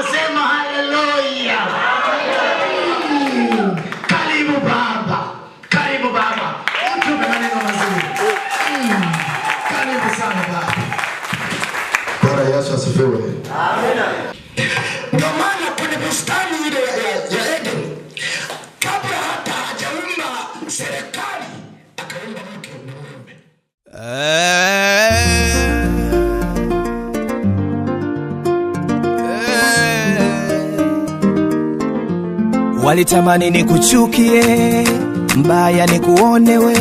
Sema haleluya. Karibu baba, karibu baba, utupe maneno mazuri. Karibu sana baba. Bwana Yesu asifiwe. Ndio maana kwenye bustani ile ya Eden, kabla hata hajaumba serikali, akaumba mke na mume. Walitamani nikuchukie, mbaya nikuone we,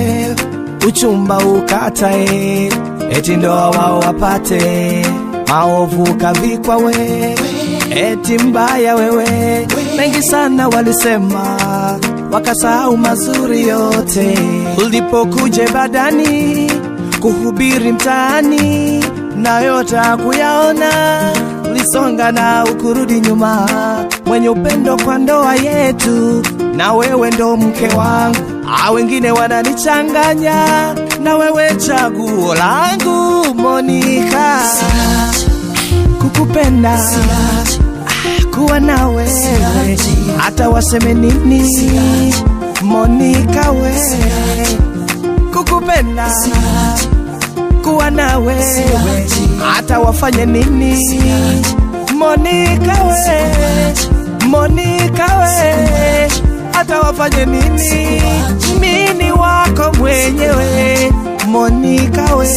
uchumba ukatae, eti ndoa wao wapate, maovu kavikwa we, eti mbaya wewe. Mengi sana walisema, wakasahau mazuri yote. Ulipokuja badani, kuhubiri mtaani, na yote hakuyaona, ulisonga na ukurudi nyuma, mwenye upendo kwa ndoa yetu, na wewe ndo mke wangu. A, wengine wananichanganya, na wewe chaguo langu Monica. Kukupenda, kuwa na wewe, hata waseme nini Monica we. Kukupenda, kuwa na wewe, hata wafanye nini Monica we, Monica we, hata wafanye nini, mimi wako mwenyewe Monica we.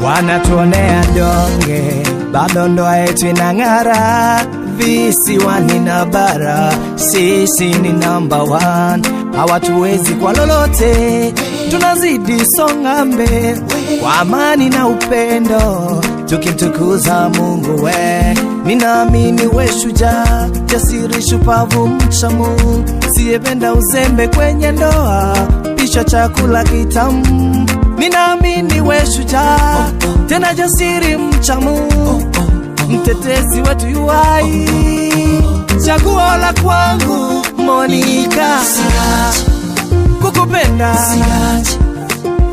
Wanatuonea donge, bado ndoa yetu inang'ara, visiwani na bara, sisi ni number one, hawatuwezi kwa lolote, tunazidi songa mbele kwa amani na upendo, tukimtukuza Mungu we. Ninaamini we shujaa, jasiri, shupavu, mcha Mungu, siyependa uzembe kwenye ndoa, pisha chakula kitamu. Ninaamini we shujaa, tena jasiri, mcha Mungu, mtetezi wetu yuai, chaguo la kwangu Monica. Kukupenda,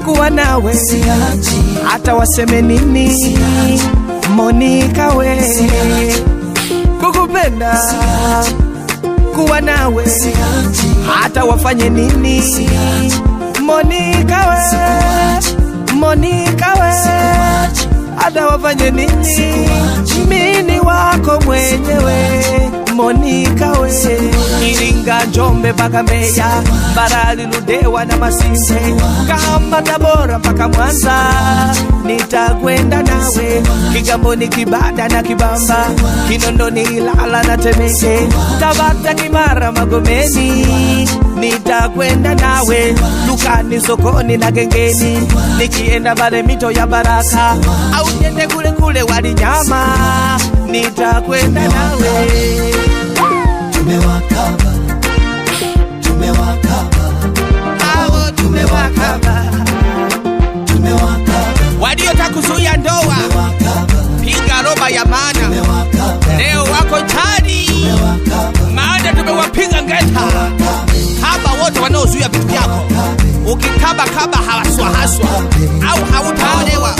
kuwa nawe, hata waseme nini Monica we. Kukupenda, kuwa nawe, hata wafanye nini Monica we, Monica we, hata wafanye nini, mimi wako mwenyewe Monica we. Iringa, Njombe mpaka Mbeya, Mbarali, Ludewa na Masinde, Kahama, Tabora mpaka Mwanza, nitakwenda nawe, Kigamboni, Kibada na Kibamba, Kinondoni, Ilala na Temeke, Tabata, Kimara, Magomeni, nitakwenda nawe, dukani, sokoni na gengeni, nikienda pale mito ya Baraka, au niende kule kule Walinyama, nitakwenda nawe. Tumewakaba, tumewakaba, Hao tumewakaba, tumewakaba, Waliotaka kuzuia ndoa, tumewakaba, piga roba ya maana, tumewakaba, leo wako chali, tumewakaba, maana tumewapiga ngeta. Kaba wote wanaozuia vitu vyako, ukikaba kaba hawaswa haswa, au hautaolewa.